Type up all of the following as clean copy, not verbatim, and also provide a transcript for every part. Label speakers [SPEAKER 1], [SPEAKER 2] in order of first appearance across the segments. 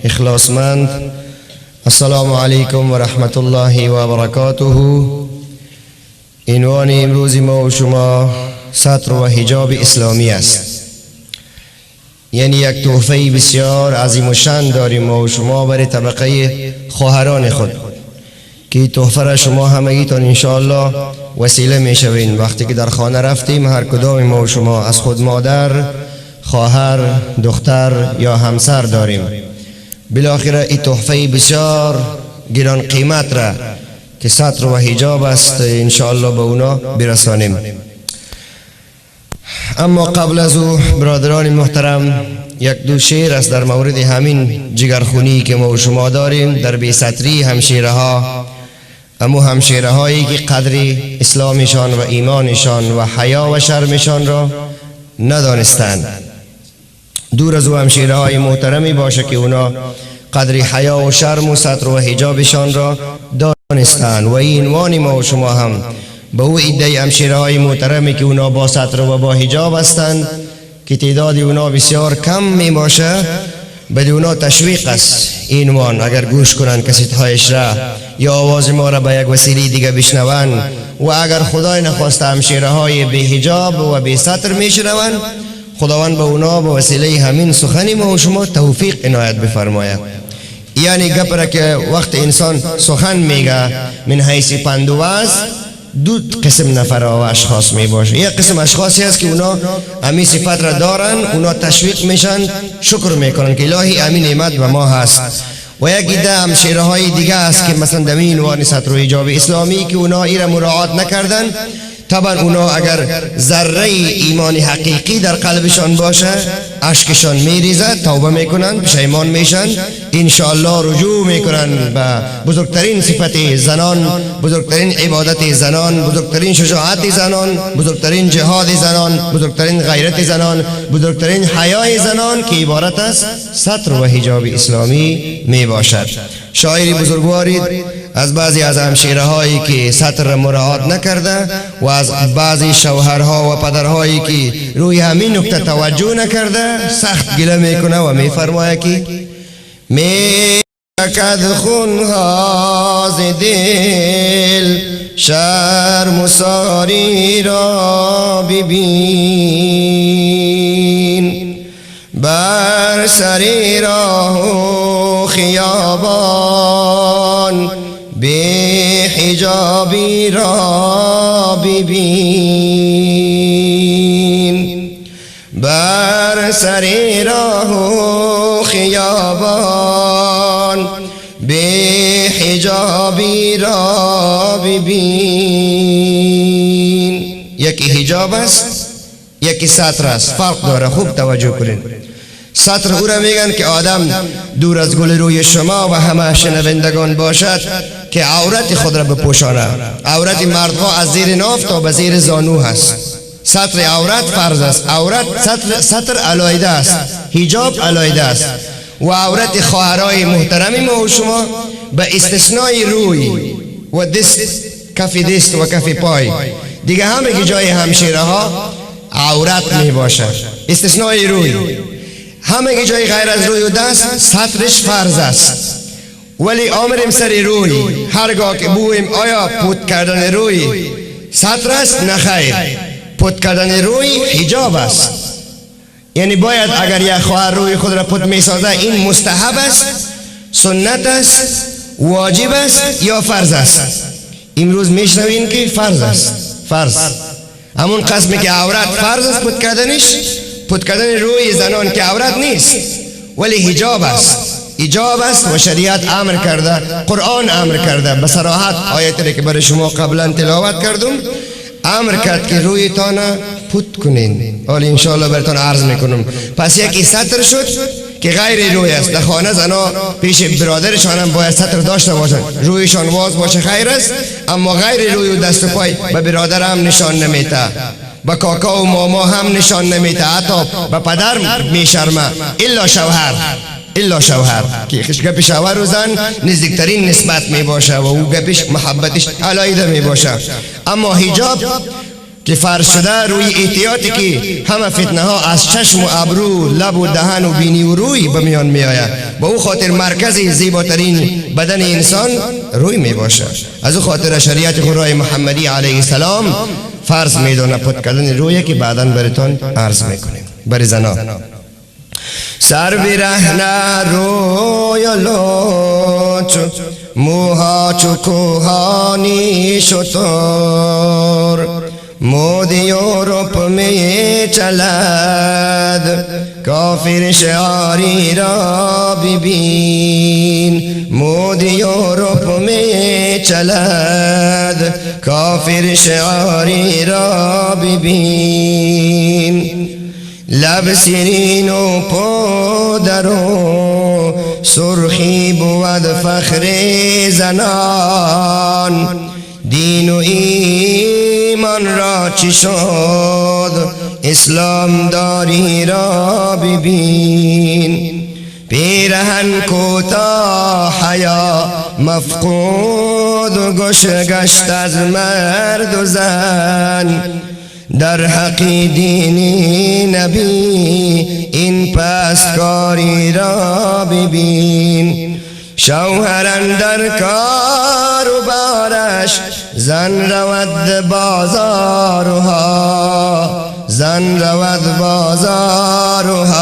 [SPEAKER 1] اخلاصمند، السلام علیکم و رحمت الله و برکاته. عنوان امروز ما و شما ستر و حجاب اسلامی است. یعنی یک تحفه بسیار عظیم و شان داریم ما و شما برای طبقه خواهران خود که تحفه را شما همگیتان انشاءالله وسیله می شوین. وقتی که در خانه رفتیم هر کدام ما و شما از خود مادر، خواهر، دختر یا همسر داریم. بالاخره این تحفه بسیار گران قیمت را که ستر و حجاب است انشاءالله به اونا برسانیم. اما قبل از او برادران محترم، یک دو شعر است در مورد همین جگرخونی که ما و شما داریم در بی ستری همشیره ها، امو همشیره هایی که قدر اسلامشان و ایمانشان و حیا و شرمشان را ندانستند. دور از او همشیره های محترمی باشه که اونا قدر حیا و شرم و ستر و حجابشان را دانستند. و این عنوان ما و شما هم به او عده همشیره های محترمی که اونا با ستر و با حجاب هستند که تعداد اونا بسیار کم می باشه، به اونا تشویق است این عنوان. اگر گوش کنند کسیت هایش را یا آواز ما را به یک وسیله دیگه بشنوند و اگر خدای نخواسته همشیره های بی حجاب و بی ستر میشنوند، خداوند به اونا به وسیله همین سخنی ما و شما توفیق عنایت بفرماید. یعنی گپ را که وقت انسان سخن میگه من حیث پند و وعظ، دو قسم نفر و اشخاص می باشه. یک قسم اشخاصی هست که اونا امی صفت را دارن، اونا تشویق میشن، شکر میکنن که الهی امی نعمت به ما هست. و یک عده همشیره های دیگه است که مثلا در این عنوان ستر و حجاب اسلامی که اونا ایره مراعات نکردن، طبعا اونا اگر ذره ایمان حقیقی در قلبشان باشه اشکشان میریزه، توبه میکنن، پشیمان میشن، انشاءالله رجوع میکنن به بزرگترین صفت زنان، بزرگترین عبادت زنان، بزرگترین شجاعت زنان، بزرگترین جهاد زنان، بزرگترین غیرت زنان، بزرگترین حیای زنان که عبارت از ستر و حجاب اسلامی میباشد. شاعری بزرگواری از بعضی از همشیره هایی که ستر مراعات نکرده و از بعضی شوهرها و پدرهایی که روی همین نکته توجه نکرده سخت گله میکنه و میفرماید که می چکد خونها ز دل شرم ساری را ببین، بر سر راه و خیابان بی حجابی را ببین، بر سر راه و خیابان بی حجابی را ببین. یکی حجاب است، یکی ستر است، فرق داره. خوب توجه کنید. ستر او را میگن که آدم دور از گل روی شما و همه شنوندگان باشد که عورت خود را بپوشانه. عورت مردها از زیر ناف تا به زیر زانو هست. ستر عورت فرض است. عورت ستر علیحده است، حجاب علیحده است. و عورت خواهرای محترم ما و شما به استثنای روی و دست، کف دست و کف پای، دیگه همه جای همشیره ها عورت می باشد. استثنای روی، همه جای غیر از روی و دست سترش فرض است. ولی آمریم سر روی، هرگاه که بویم آیا پوت کردن روی ستر است؟ نه خیر، پوت کردن روی حجاب است. یعنی باید اگر یک خواهر روی خود را پوت می سازه این مستحب است، سنت است، واجب است یا فرض است؟ امروز میشنوین که فرض است. فرض همون قسمی که عورت فرض است، پوت کردنش، پوت کردن روی زنان که عورت نیست ولی حجاب است، حجاب است و شریعت امر کرده، قرآن امر کرده به صراحت. آیت که برای شما قبلا تلاوت کردم امر کرد که رویتان پوت کنین. حالا انشاءالله براتون عرض میکنم. پس یکی ستر شد که غیر روی است. در خانه زنا پیش برادرشان هم باید ستر داشته باشند، رویشان واز باشه خیر است، اما غیر روی و دست و پای به برادر هم نشان نمیته، به کاکا و ماما هم نشان نمیته، حتی به پدر میشرمه، الا شوهر، الا شوهر که گپ شوهر و زن نزدیکترین نسبت می باشه و او گپش محبتش علیحده می باشه. اما حجاب که فرض شده روی احتیاطی که همه فتنه ها از چشم و ابرو، لب و دهن و بینی و روی به میان می آید. به او خاطر مرکز زیباترین بدن انسان روی می باشد. از او خاطر شریعت خدای محمدی علیه السلام فرض می دانه پت کردن روی که بعدا براتان عرض میکنیم. برای زنا سر برهنه روی لوچ، موها چو کوهانی شتر، مود یورپ می چلد، کافر شعاری را ببین. مود یورپ می چلد، کافر شعاری را ببین. لب سیرین و پودر و سرخی بود فخر زنان، دین و ایمان را چی شد، اسلام داری را ببین. پیرهن کوتاه حیا مفقود و گوش گشت از مرد و زن، در حق دین نبی این پستکاری را ببین. شوهر در کار و بارش، زن رود بازارها، زن رود بازارها.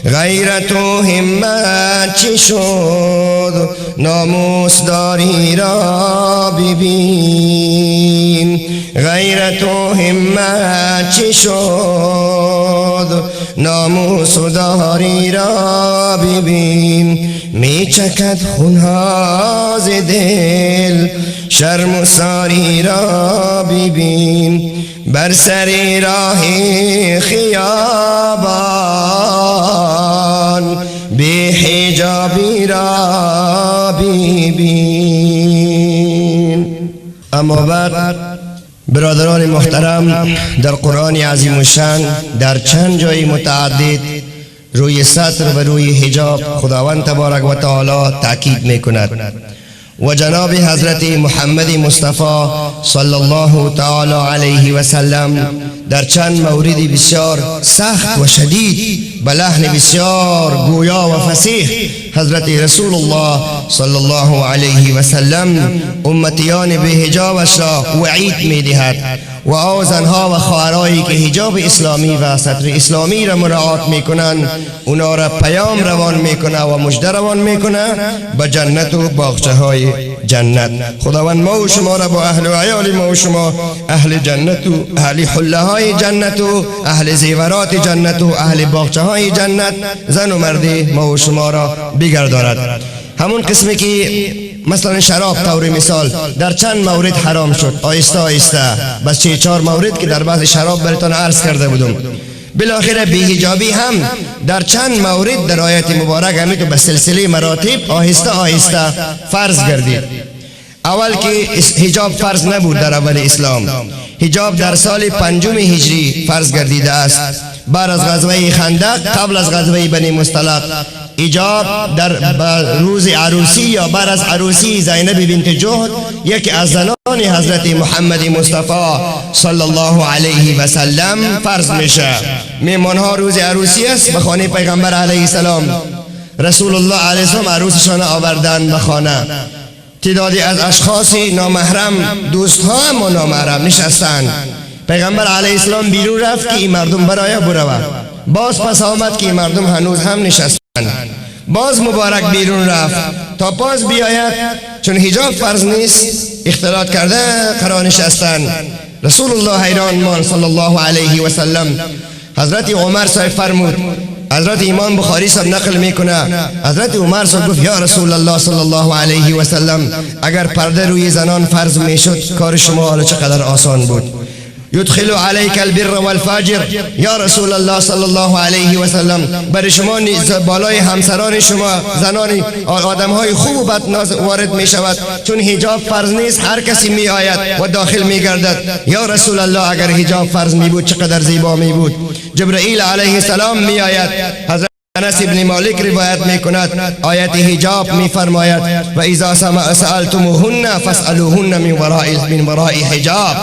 [SPEAKER 1] غیرت و همت چی شد، ناموس داری را ببین. غیرت و همت چی شد، ناموس داری را ببین. می چکد خونها ز دل، شرم و ساری را ببین. بر سر راه خیابان، بی حجابی را ببین. اما بعد برادران محترم، در قرآن عظیم الشان در چند جای متعدد روی ستر و روی حجاب خداوند تبارک و تعالی تاکید میکند و جناب حضرت محمد مصطفی صلی الله تعالی علیه و سلم در چند مورد بسیار سخت و شدید به لحن بسیار گویا و فصیح حضرت رسول الله صلی الله علیه و سلم امتیان به حجابش را وعید میدهد و آن زنها و خواهرایی که حجاب اسلامی و ستر اسلامی را مراعات میکنند اونا را پیام روان میکنه و مژده روان میکنه به جنت و باغچه های جنت. خداوند ما و شما را با اهل و عیال ما و شما اهل جنت و اهل حله های جنت و اهل زیورات جنت و اهل باغچه های جنت زن و مرد ما و شما را بگرداند. همون قسمی که مثلا شراب طور مثال در چند مورد حرام شد، آیسته آیسته بس چه 4 مورد که در بحث شراب براتان عرض کرده بودم. بالاخره بی‌حجابی هم در چند مورد در آیت مبارک همی تو به سلسله مراتب آهسته آهسته فرض گردید. اول که حجاب فرض نبود در اول اسلام، حجاب در سال 5 هجری فرض گردیده است، بعد از غزوه خندق، قبل از غزوه بنی مصطلق. حجاب در روز عروسی یا بعد از عروسی زینب بنت جهد یکی از زنان حضرت محمد مصطفی صلی الله علیه و سلم فرض میشه. میمان ها روز عروسی است به خانه پیغمبر علیه السلام، رسول الله علیه السلام عروسشان آوردن به خانه. تعدادی از اشخاص نامحرم، دوست ها هم نامحرم نشستند. پیغمبر علیه السلام بیرون رفت که این مردم برای برود، باز پس آمد که این مردم هنوز هم نشستند. باز مبارک بیرون رفت تا باز بیاید، چون حجاب فرض نیست اختلاط کرده قرار نشستند. رسول الله حیران مان صلی الله علیه و سلم. حضرت عمر صاحب فرمود، حضرت امام بخاری صاحب نقل میکنه، حضرت عمر صاحب گفت یا رسول الله صلی الله علیه و سلم، اگر پرده روی زنان فرض میشد کار شما حالا چقدر آسان بود. یدخل علیک البر والفاجر، یا رسول الله صلی الله علیه و سلم، برای شما بالای همسران شما زنان آدم های خوب و بد وارد می شود، چون حجاب فرض نیست هر کسی می آید و داخل می گردد. یا رسول الله اگر حجاب فرض می بود چقدر زیبا می بود. جبرئیل علیه السلام می آید، حضرت انس ابن مالک روایت میکند، آیت حجاب میفرماید و اذا سألتموهن فاسألوهن من وراء حجاب.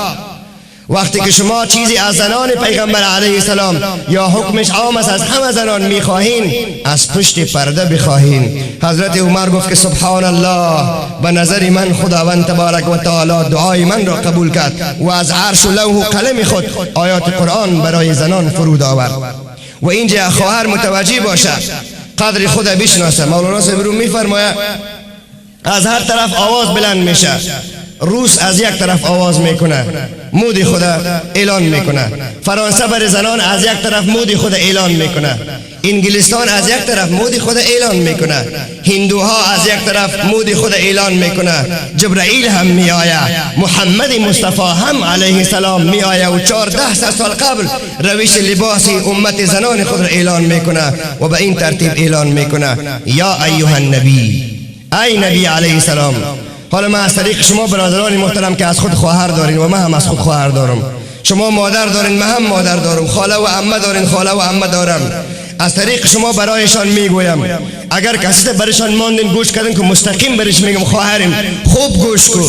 [SPEAKER 1] وقتی که شما چیزی از زنان پیغمبر علیه السلام یا حکمش عام است از همه زنان میخواهین، از پشت پرده بخواهین. حضرت عمر گفت که سبحان الله، به نظر من خداوند تبارک و تعالی دعای من را قبول کرد و از عرش و لوح و قلم خود آیات قرآن برای زنان فرود آورد. و اینجا خواهر متوجه باشه، قدر خود بشناسه. مولانا صاحب رو میفرماید از هر طرف آواز بلند میشه، روس از یک طرف آواز میکنه مود خود اعلان میکنه، فرانسه بر زنان از یک طرف مود خود اعلان میکنه، انگلستان از یک طرف مود خود اعلان میکنه، هندوها از یک طرف مود خود اعلان میکنه، جبرائیل هم میآید، محمد مصطفی هم علیه السلام میآید و 1400 سال قبل روش لباس امت زنان خود را اعلان میکنه و به این ترتیب اعلان میکنه یا ایها النبی، ای نبی علیه السلام. حالا من از طریق شما برادران محترم که از خود خواهر دارین و من هم از خود خواهر دارم، شما مادر دارین، من هم مادر دارم، خاله و عمه دارین، خاله و عمه دارم، از طریق شما برایشان میگویم اگر کسی برایشان ماندین گوش کردین که مستقیم برش میگم خواهریم خوب گوش کو.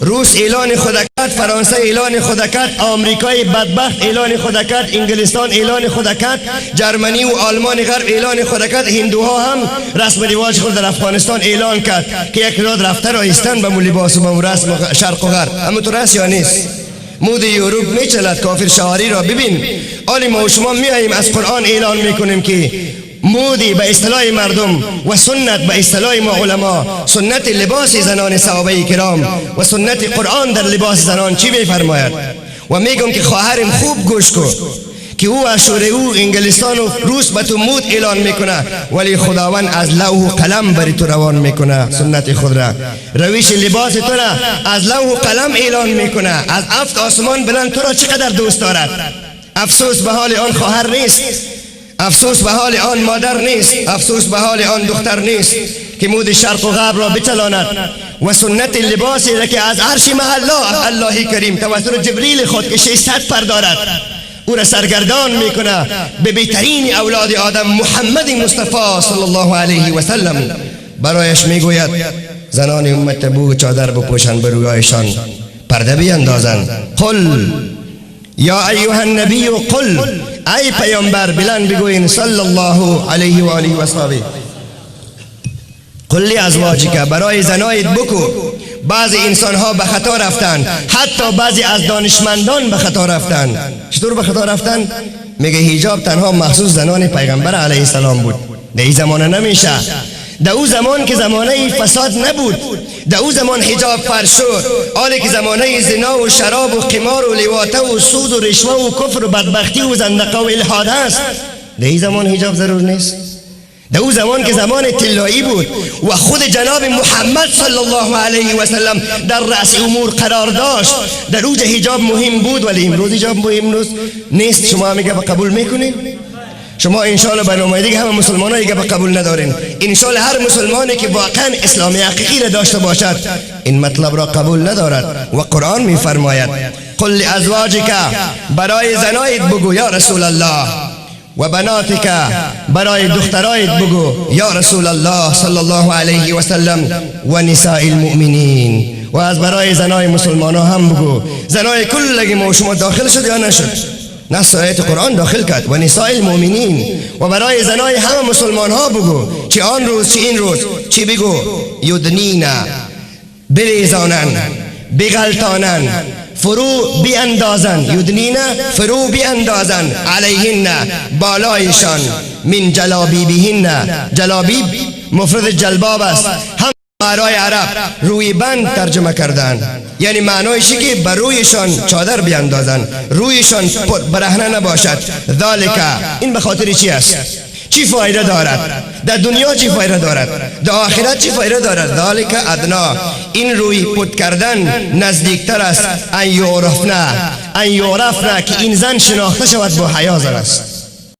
[SPEAKER 1] روس اعلان خود کرد، فرانسه اعلان خود کرد، آمریکای بدبخت اعلان خود کرد، انگلستان اعلان خود کرد، جرمنی و آلمان غرب اعلان خود کرد، هندوها هم رسم رواج خود در افغانستان اعلان کرد که یک راد رفته را ایستن به لباس و به رسم شرق و غرب. اما تو رس یا نیست؟ مود یوروپ میچلد، کافر شعاری را ببین. آلی ما و شما میاییم از قرآن اعلان میکنیم که مودی به اصطلاح مردم و سنت به اصطلاح ما علما، سنت لباس زنان صحابه کرام و سنت قرآن در لباس زنان چی میفرماید؟ و میگم که خواهرم خوب گوش کو که او اشوره او انگلستان و روس به تو مود اعلان میکنه، ولی خداوند از لوح و قلم بری تو روان میکنه سنت خود را، روش لباس تو را از لوح و قلم اعلان میکنه، از افت آسمان بلند تو را چقدر دوست دارد. افسوس به حال آن خواهر نیست، افسوس به حال آن مادر نیست، افسوس به حال آن دختر نیست که مود شرق و غرب را بچلاند و سنت لباسی را که از عرش محلا الله کریم توسط جبریل خود که 600 پر دارد او را سرگردان میکنه به بهترین اولاد آدم محمد مصطفی صلی الله علیه و سلم برایش میگوید زنان امت بو چادر بپوشند، به رویایشان پرده بیندازند. قل یا ایها النبی قل، ای پیامبر بلند بگوین صلی الله علیه و آله و اصحابه، قل لازواجک، برای زنایت بکو. بعضی انسان ها به خطا رفتن، حتی بعضی از دانشمندان به خطا رفتن. چطور به خطا رفتن؟ میگه حجاب تنها مخصوص زنان پیغمبر علیه السلام بود، در این زمانه نمیشه. در او زمان که زمانه فساد نبود، در او زمان حجاب فرض شد، حالی که زمانه زنا و شراب و قمار و لواطه و سود و رشوه و کفر و بدبختی و زندقه و الحاد است، در این زمان حجاب ضرور نیست. در او زمان که زمان طلایی بود و خود جناب محمد صلی الله علیه و سلم در رأس امور قرار داشت، در اوج حجاب مهم بود، ولی امروز حجاب مهم نیست. شما میگه قبول میکنین؟ شما انشالله برنامه دیگه همه مسلمان ها به قبول ندارین. انشالله هر مسلمانی که واقعا اسلام حقیقی را داشته باشد این مطلب را قبول ندارد. و قرآن میفرماید قل لازواجک، برای زنایت بگو یا رسول الله، و بناتک، برای دخترایت بگو یا رسول الله صلی الله علیه و سلم، و نساء المؤمنین، و از برای زنای مسلمان ها هم بگو. زنای کل ما شما داخل شد یا نشد؟ نص آیت قرآن داخل کرد و نساء المؤمنین، و برای زنای همه مسلمان ها بگو، چه آن روز چه این روز، چی بگو؟ یدنینا، بریزانن، بغلطانن، فرو بیاندازن، یدنینا فرو بیاندازن، علیهن بالایشان، من جلابیبهن، جلابیب مفرد جلباب است، هم برای عرب روی بند ترجمه کردن، یعنی معنایش که بر رویشان چادر بیاندازن، رویشان برهنه نباشد. ذالک، این به خاطر چی است؟ چی فایده دارد؟ در دنیا چی فایده دارد؟ در آخرت چی فایده دارد؟ ذالک ادنا، این روی پت کردن نزدیکتر است، ان یعرفنا، ان یعرفنا، که این زن شناخته شود با حیا زن است.